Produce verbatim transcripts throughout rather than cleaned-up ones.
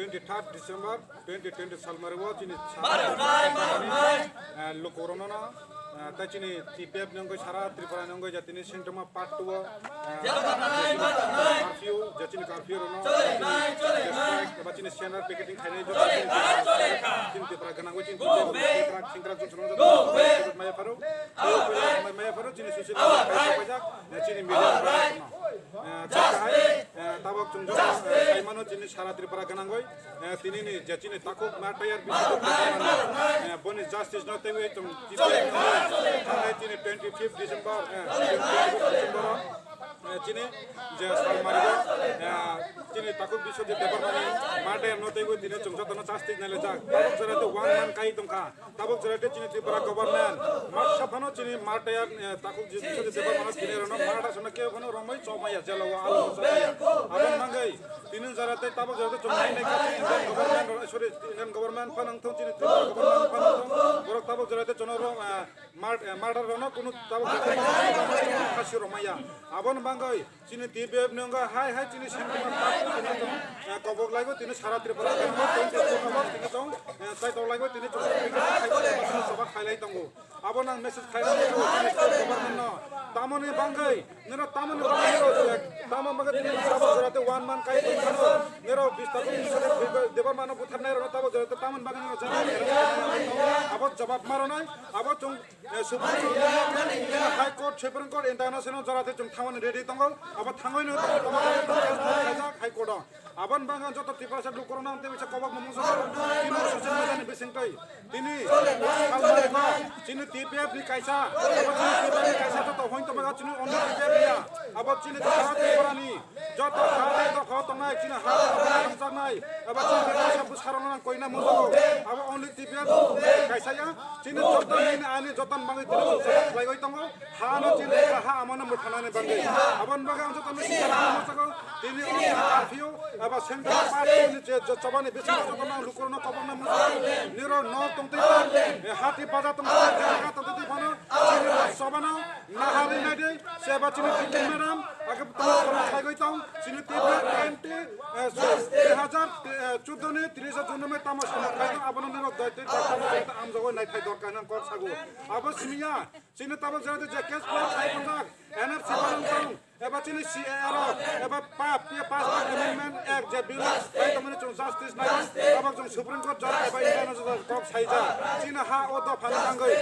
Twenty third December twenty twenty salmari o chini, eh, lukurokno, eh, tai chini T P F ni wngwi sara Tripura ni wngwi jatini sengtongma part two o, eh, curfew, je chini curfew rokno, chini strike eba chini center picketing khainai joto chini Tripura, chini Tripura gwnangwi chini Tripura sengkrak sengkrak joto maya pharo, maya pharo chini social media kaisa paijak, eh, chini media rokno. Eh, chini hai, eh, tabok chwng joto, eh, saimano chini sara Tripura gwnangwi. Eh, tini ni je chini takhuk ma tayar bisingo, eh, boni justice no tengwi chwng thanai chini twenty fifth December, eh, twenty fifth December, eh, chini je salmari o, eh, chini takhuk Biswajit Debbarmani ma tayar no tengwi tini chwng jotono justice nai lijak. Tabok jora te one man kai tongkha. Tabok jora te chini Tripura government ma saphano chini ma tayar, eh, takhuk Biswajit Debbarmano tini rano ma tayar sona kebo kheno romwi chomaya, jela o alo chomaya. Aboni bagwi tini jora te tabok jora te chwng nai nai kha chini Indian government, sorry, Indian government phano wngthong chini Tripura government phano wngthong. Borok tabok jora te chwngno ro, eh, mar-, eh, murder rokno kunu tabok jora te khasi romaya. Aboni bagwi chini T P F ni wngkha hai hai chini sengkrak, eh, kobok laibo tini sara Tripura tini chwng, eh, chaitok laibo tini chwng, eh, chobak khailai tongo. Abo nang message khaina muchungo chini state government no. Tamoni bangwi, nero tamoni bangwi nero, eh, tamo bagwi tini sabo jora te one man kai tongmano. Nero bis takhuk Biswajit Debbarmano butharnai rokno tabo jora te tamoni bagwi nero jora te abo jawab maronai, abo chwng, eh, Supreme Court, High Court, Supreme Court, International jora te chwng thangmani ready tongo. Abo thangwi no tamo tamo khaijak High Court o. Aboni bagwi joto Tiprasa lukurokno ang tei bisa kobok mung sa tini social media ni bisingtwi tini salmarino chini T P F ni kaisa, abo chini T P F ni kaisa joto hoin tongmani chini only T P F ya. Abo chini Tripura ni joto ha tei dokha tongnai chini ha tei dokha tongjaknai, abo chini Tiprasa bwsarokno ang koina muchungo. Abo only T P F kaisa ya, chini joto nini ani joto bagwi tini khlaiwi tongo. Hano chini ha, ha amano mwthanani bagwi. Aboni bagwi ang jotono sikha rwna muchungo. Tini o curfew eba central party ni je, je chobani bisingo jotono ang lukurokno kobokna muchungo. Nirok nok tongtwi, eh, hati baja tongtwi, jaga tongtwi phano chini chobano nahari naidi. Seba chini deputy madam age tongwi saigwi tong. Chini T P F twenty, eh, dui hajar, eh, chuddo ni tris June mai tamo swnam khaijak, abono nirok doi twi doi tamo amjogoi naithai dorkar hinwi kok sago. Abo simiya. Chini tabok jora te je case file khai tongjak, N R C banang tong, eba chini C A A rok, eba pa, P A Passbook Amendment Act je bill khai tongmani chwng justice nai, tabok chwng Supreme Court jora eba international kok saijak, chini ha o dopha ni bagwi.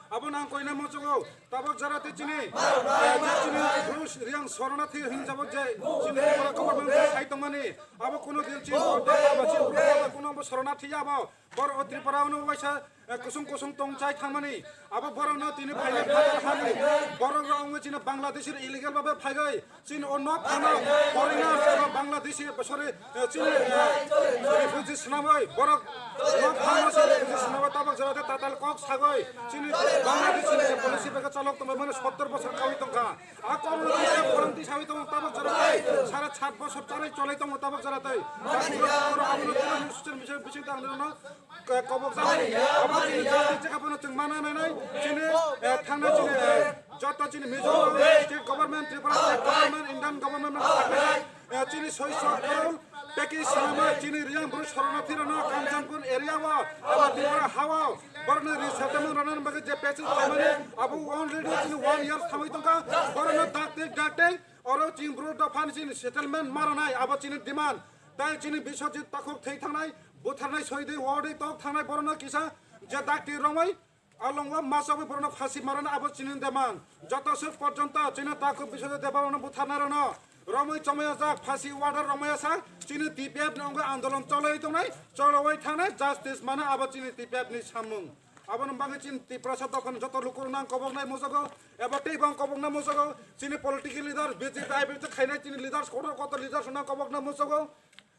Abo nang koina muchungo, tabok jora te chini, eh, je chini Bru Reang Sorona thi hinjabok je, chini Tripura government khai tongmani, abo kuno din chini aba chini Bru kuno abo Sorona thi abo, bor o Tripura ono waisa, eh, kusung kusung tong chai thangmani. Abo borokno tini phainai phatar hani. Borok rok wngwi chini Bangladesh illegal babe phaiwi chini o nok phano foreigners eba Bangladeshi, sorry, eh, chini, eh, refugee swnamwi borok nok phano se refugee swnamwi tabok jora te tatal kok sagwi chini Bangladesh ni policy beka chalok tongmani sottor bosor kawi tongkha. A korona tisa korona tisa wi tongo tabok jora tai. Sara sat bosor charai cholai tongo tabok jora tai. Abo no social media bising tang no kobok jani. Abo chini jati cheka bono chwng mana nai nai. Chini, eh, thangna chini, eh, joto chini Mizoram state government, Tripura state government, Indian government, eh, chini soi soi package swnamwi chini Reang Bru Sorona thirano Kanchanpur area o, abo Tripura ha o, borokni resettlement rwnani bagwi je package khlaimani, abo already chini one year thangwi tongkha, borokno dakti dakti oro chini Bru dophani chini settlement maranai, abo chini demand. Tai chini Biswajit takhuk thwi thangnai, butharnai, soidwi, wardwi tok thangnai, borokno kisa je dakti romwi, alongo masa bai borokno phasi marana abo chini demand. Joto swk porjonto chini takhuk Biswajit Debbarmano butharnai rokno romwi chomaya jak phasi order romaya sa chini T P F ni wngwi andolon choloi tongnai, choloi thangnai, justice mana abo chini T P F ni samung. Aboni bagwi chini Tiprasa dophani joto lukurokno ang koboknai muchungo, eba teibo ang kobokna muchungo, chini political leader, B J P, I P F T khainai chini leaders, kotor kotor leaders rokno ang kobokna muchungo.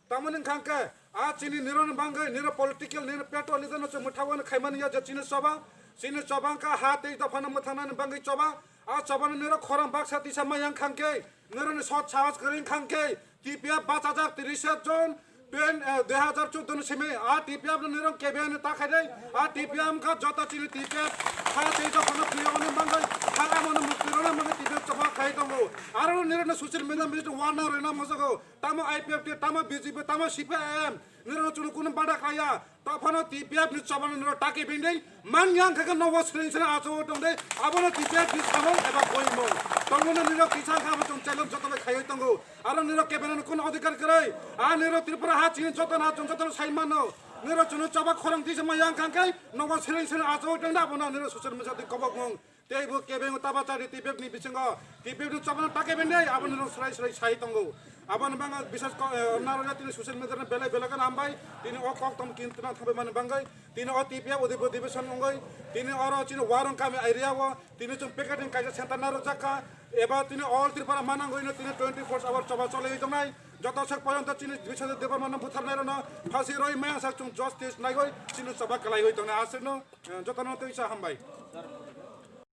Tamoni wngkha khe, a chini nironi bagwi, niro political, niro petrol, niro chwng mwthangwi khaimani ya je chini choba, chini choba wngkha ha tei dophano mwthangnani bagwi choba, a chobano niro khorang baksa tisa maya wngkha khe, nironi sot sahas kwrwi wngkha khe, T P F bachajak tris jon, twen-, eh, dui hajar chuddo ni simi, a T P F no niro kebiyani ta khainai, a T P F wngkha joto chini T P F, ha tei dophano phiyogoni bagwi, ha amoni mukti rwna bagwi T P F choba khai tongo, aro nironi social media mistake warna rwna muchungo. Tamo I P F T, tamo B J P, tamo C P I M, Nirok chwng kunu bada kaya. Taphano T P F ni chobano nirok taki bindai. Man yang kha khe nogo sring sring acho tong dai. Abono T P F ni samung eba koimung. Tongno nirok kisa kha bo chwng challenge joto bai khaiwi tongo. Aro nirok kebeno kunu adhikar kwrwi. A nirok Tripura ha chini joto na chwng joto sai mano. Nirok chwng chaba khorang tisa ma yang kha khe nogo sring sring acho tong dai. Abono nirok social media twi kobok mung. Tei bo kebeng taba chari T P F ni bisingo, T P F ni chobano ta kebeng dei, aboni rok srai srai sai tongo. Aboni banga bisas ko, eh, naro jati ni social media ni belai belai kan hambai, tini o kok tom kin tuna thabai mani bangoi, tini o T P F odi bo division ongoi, tini oro chini warung kami area o, tini chung picketing kaisa center naro jakka, eba tini all Tripura manangoi no tini twenty four hour choba choloi tongnai, joto sek poyonto chini bisas department no butharnai rono, phasi roi maya sak chung justice naigoi, chini choba kalaioi tongnai aswk no, eh, joto no tei sa hambai.